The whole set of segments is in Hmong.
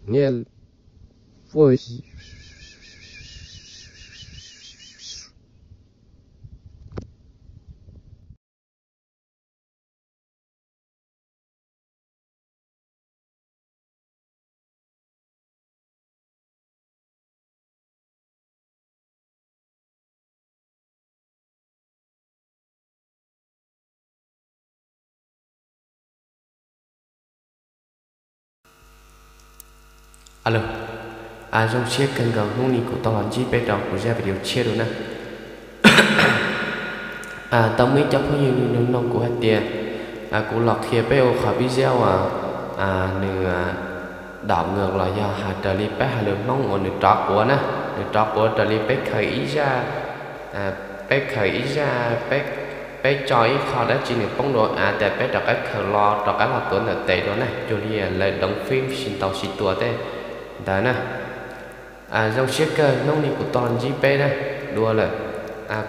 Niam, ua Alo, zoo siab kawg nkaus hnub no kuv tau los ntsib peb rau kuv zaj video tshiab dua na. Tau muaj ib co phooj ywg nug kuv hais tias kuv los qhia peb ua qhov video uas nws đảo ngược los yog hais raws li peb hais lus Hmoob uas nws rov quav na, nws rov quav raws li peb khaws ib zaj, peb khaws ib zaj, peb tso ib qho dab tsi nws poob dua av tas peb rov qab khaws los rov qab los tuav ntawm tes dua na, cuag li lawv doov fib sib ntaus sib tua tej ntawd na. Zoo siab kawg hnub no kuv tau los ntsib peb na dua lawm.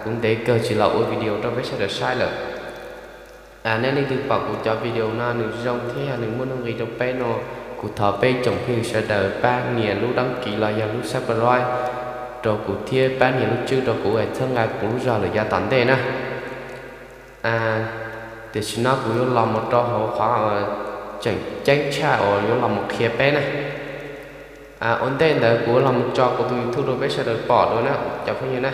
Kuv ntev kawg tsis los ua video rau peb sawv daws saib lawm. Nej leej twg pom kuv cov video no nws zoo thiab yog nws muaj nuj nqis rau peb no, kuv thov peb tsoom phooj ywg sawv daws pab nias lub đăng ký los yog lub subscribe rau kuv thiab pab nias lub tswb rau kuv es txhawb nqa kuv lub zog lawm yav tom ntej na. Tiam sis no kuv yuav los mus rau hauv qhov tseem ceeb tshaj uas yuav los mus qhia peb na. Ua ntej ntawd kuv yuav los mus tso kuv tus YouTube rau peb sawv daws pom dua na cov phooj ywg na.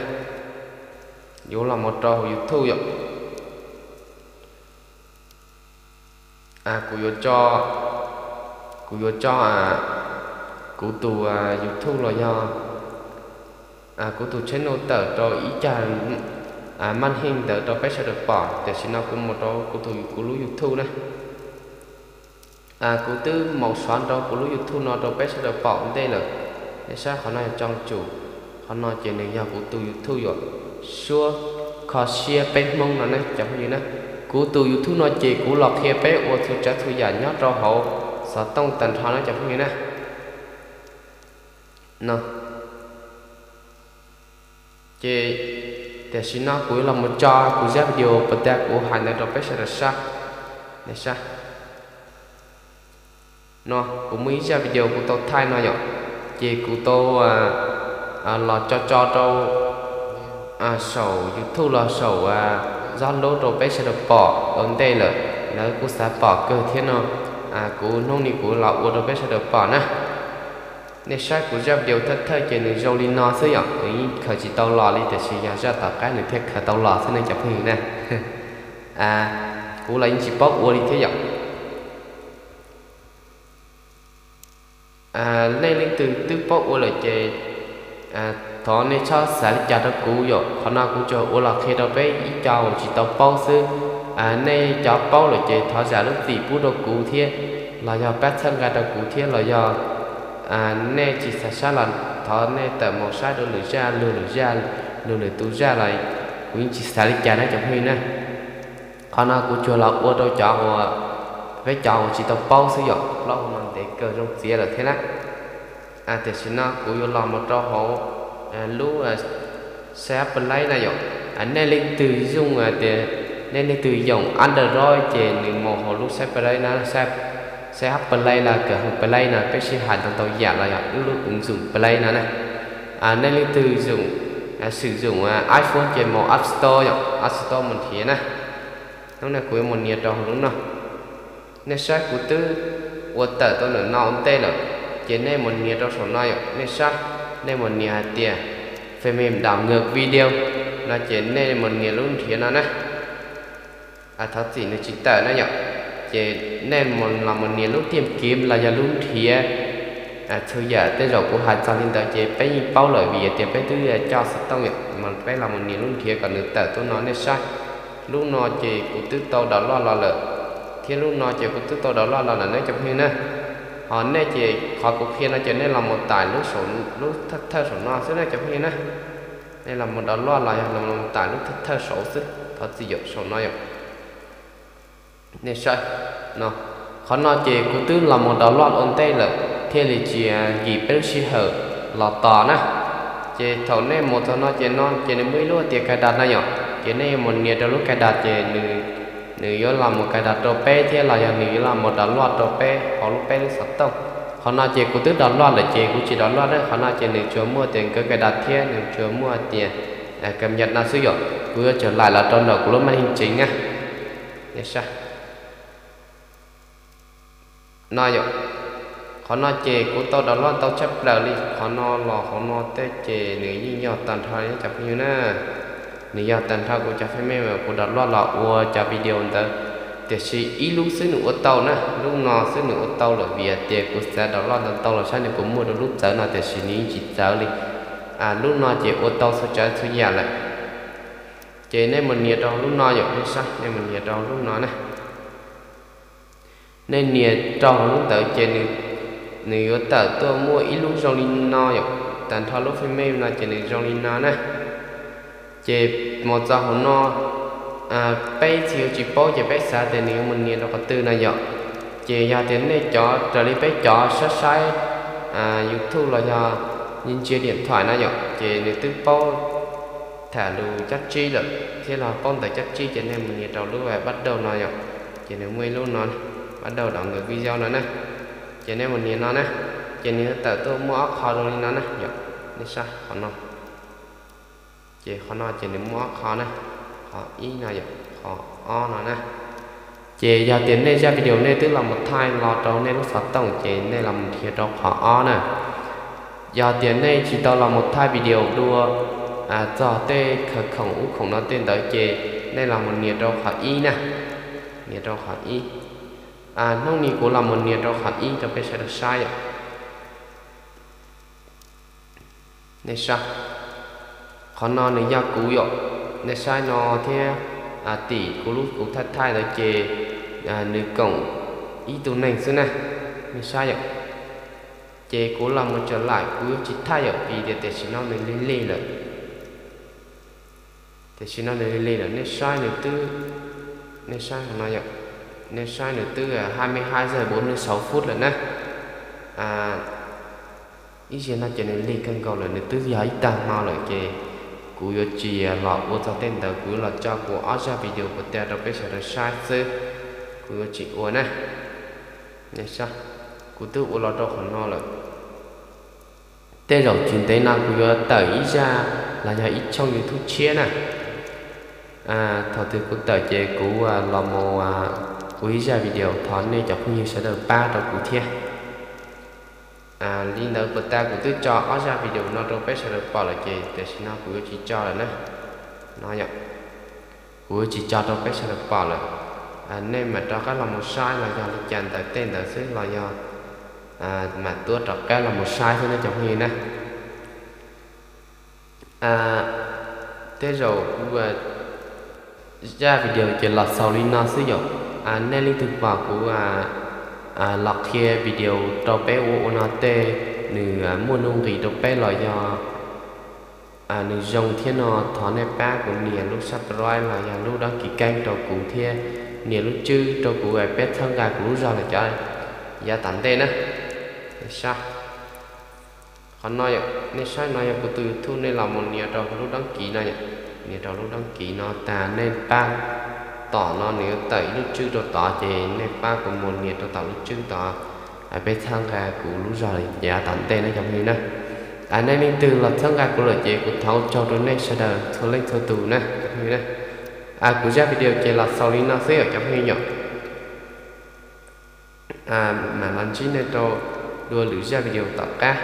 Yuav los mus rau hauv YouTube yom. Kuv yuav tso, kuv yuav tso kuv tus YouTube los yog kuv tus channel tawm rau ib cag maj hej ntawd rau peb sawv daws pom. Tiam sis no kuv mus rau kuv tus, kuv lub YouTube na. Kuv twb mus xov rau kuv lub YouTube no rau peb sawv daws pom ua ntej lawm. Nej saib qhov no yog tso tsum, qhov no ces nws yog kuv tus YouTube yuav suab kho siab peb Hmoob no ne cov phooj ywg na. Kuv tus YouTube no ces kuv los qhia peb ua txhua tsav txhua yam nyob rau hauv xov tooj tag nrho na cov phooj ywg na. No ces tiam sis no kuv yuav los mus tso kuv zaj video puas tas kuv hais ntawd rau peb sawv daws saib. Nej saib, no kuv muaj ib zaj video kuv tau thaij no yom, ces kuv tau los tso tso rau saum YouTube los saum zog lub rau peb sawv daws pom ua ntej lawm. Lawv kuj xav pom kawg thiab no, kuv hnub no kuv los ua rau peb sawv daws pom na. Nej saib kuv zaj video thawj thawj ces nws zoo li no xwb yom, nws yeej khaws tsis tau los li, tiam sis yog zaj tom qab nws thiaj khaws tau los xwb ne cov phooj ywg na. Kuv los yeej tsis paub ua li thiab yom. Nej leej twg twb paub ua lawm ces thov nej txhob xav li cas rau kuv yom, qhov no kuv tsuas ua los qhia rau peb ib co uas tsis tau paub xwb. Nej cov paub lawm ces thov zam lub txim pub rau kuv thiab, los yog pab txhawb nqa rau kuv thiab los yog nej tsis xav saib los thov nej tawm mus saib rau lwm zaj, luag lwm zaj, luag lwm tus zaj los kuv yeej tsis xav li cas na cov phooj ywg na. Qhov no kuv tsuas los ua rau cov uas, peb cov uas tsis tau paub xwb yom, plaub hau no ntev kawg zoo txiav lawm thiab na. Tiam sis no kuv yuav los mus rau hauv lub saib play na yom. Nej leej twg yoog tias, nej leej twg yoog Android ces nws mus hauv lub saib play na, saib play los kawm hawm play no peb sib hais ntau ntau yam los yog lub ứng dụng play no na. Nej leej twg yoog, sử dụng iPhone ces mus App Store yom, App Store mus nrhiav na. Hnub no kuv yuav mus nias rau hauv lub no. Nej saib kuv twb ua tawm tau ntawm no ua ntej lawm, ces nej mus nias rau saum no yom, nej saib, nej mus nias hais tias phần mềm đảo ngược video no ces nej mus nias lub nrhiav no na. Thov txim nws tsis tawm na yom, ces nej los mus nias lub tìm kiếm los yog lub nrhiav txhua yam. Tej zaum kuv hais txog li ntawd ces peb yeej paub lawm vim tias peb twb coj xov tooj yom, mas peb los mus nias lub nrhiav kom nws tawm tuaj no nej saib. Lub no ces kuv twb tau download los lawm, thiab lub no ces kuv twb tau download los lawm ne cov phooj ywg na. Ho nej ces qhov kuv qhia no ces nej los mus tải lub, lub thawj thawj saum no xwb na cov phooj ywg na. Nej los mus download los yog los tải lub thawj thawj saud xwb, thov txim yom, saum no yom. Nej saib, no, qhov no ces kuv twb los mus download ua ntej lawm thiaj li tsis nkim peb lub sij hawm los tos na. Ces thaum nej mus txog no ces no ces nws muaj ib lub tias cài đặt no yom, ces nej yuav mus nias rau lub cài đặt ces nws yuav los mus cài đặt rau peb thiab los yog nws yuav los mus download rau peb hauv lub, peb lub xov tooj. Qhov no ces kuv twb download lawm ces kuv tsis download na, qhov no ces nws tsuas muaj tias nkawd cài đặt thiab nws tsuas muaj tias cập nhật no xwb yom. Kuv yuav tsum laim los rau ntawm kuv lub màn hình chính na. Nej saib no yom, qhov no ces kuv tau download ntau tshaj plaws li. Qhov no los hauv no tej ces nws yeej yog tag nrho cov phooj ywg na. Nws yog tag nrho kuv cov file mas kuv download los ua cov video ntawd, tiam sis ib lub xwb nws ua tau na, lub no xwb nws ua tau lawm vim tias kuv xav download ntau ntau los saib nws puas muaj dua lub txawv no tiam sis nws yeej tsis txawv li. Lub no ces ua tau txhua tsav txhua yam lawm. Ces nej mus nias rau lub no yom, nej saib, nej mus nias rau lub no na. Nej nias rau hauv lub ntawd ces nws yuav tawm tuaj muaj ib lub zoo li no yom. Tag nrho lub file no ces nws zoo li no na. Ces mus txog hauv no, peb txhia yuav tsis paub ces peb xav tias nws yuav mus nias rau qhov twg no yom. Ces yog tias nej cov raws li peb cov saib saib YouTube los yog ntsia ntsia điện thoại no yom, ces nws twb paub tham lus cab tsib lawm thiab los paub ntawv cab tsib ces nej mus nias rau lub bắt đầu no yom. Ces nws muaj ib lub no, bắt đầu đọc ngữ video no na. Ces nej mus nias no na, ces nws yuav tawm tuaj muaj ob qho zoo li no na yom. Nej saib qhov no. Ces qhov no ces nws muaj ob qho na, qhov ib no yom, qhov ob no na. Ces yog tias nej zaj video nej twb los mus thaij los rau nej lub xov tooj ces nej los mus nrhiav rau qhov ob na. Yog tias nej tsis tau los mus thaij video dua txog tej khawv khoom ub khoom no tej ntawd ces nej los mus nias rau qhov ib na. Nias rau qhov ib. Hnub no kuv los mus nias rau qhov ib rau peb sawv daws saib yom. Nej saib, qhov no nws yog kuv yom. Nej saib no thiab, tim kuv lub kuv thaij thaij ntawd ces nws koom ib tug neeg xwb na. Nej saib yom, ces kuv los mus tso laim kuv yuav tsis thaij yom vim tias tam sim no nws lig lig lawm. Tam sim no nws lig lig lawm, nej saib nws twb, nej saib no yom, nej saib nws twb hai mươi hai giờ bốn mươi sáu phút lawm na. Ib zaug no ces nws lig kawg nkaus lawm, nws twb yog ib tag hmo lawm ces kuv yuav tsis los ua txog tej ntawd, kuv yuav los tso kuv ob zaj video puas tag rau peb sawv daws saib xwb. Kuv yuav tsis ua na. Nej saib, kuv twb ua los rau qhov no lawm. Tej zaum tsis ntev no kuv yuav tawm ib zaj los yog ib tshooj YouTube tshiab na. Thaum twg kuv tawm ces kuv los mus ua ib zaj video thov nej cov phooj ywg sawv daws pab rau kuv thiab. Li ntawd puas tag, kuv twb tso ob zaj video no rau peb sawv daws pom lawm ces tam sim no kuv yuav tsis tso lawm na. No yom, kuv yuav tsis tso rau peb sawv daws pom lawm. Nej mam rov qab los mus saib los yog li cas ntawm tej ntawd xwb los yog mam tuaj rov qab los mus saib xwb nej cov phooj ywg na. Tej zaum kuv zaj video ces los xaus li no xwb yom. Nej leej twg pom kuv los qhia video rau peb ua ua no tej, nws muaj nuj nqis rau peb los yog nws zoo thiab no, thov nej pab kuv nias lub subscribe los yog lub đăng ký kênh rau kuv thiab nias lub tswb rau kuv, peb txhawb nqa kuv lub zog lawm cov yav tom ntej na. Saib, qhov no yom, nej saib no yog kuv tus YouTube, nej los mus nias rau lub đăng ký no yom, nias rau lub đăng ký no tag nej pab tom no nws yuav tawm ib lub tswb rau tod ces nej pab kuv mus nias rau tom lub tswb tod, peb txhawb nqa kuv lub zog yav tom ntej na cov phooj ywg na. Nej leej twg los txhawb nqa kuv lawm ces kuv thov ua tsaug rau nej sawv daws txhua leej txhua tus na cov phooj ywg na. Kuv zaj video ces los xaus li no xwb yom cov phooj ywg yom. Mam los ntsib nej rau dua lwm zaj video tom qab.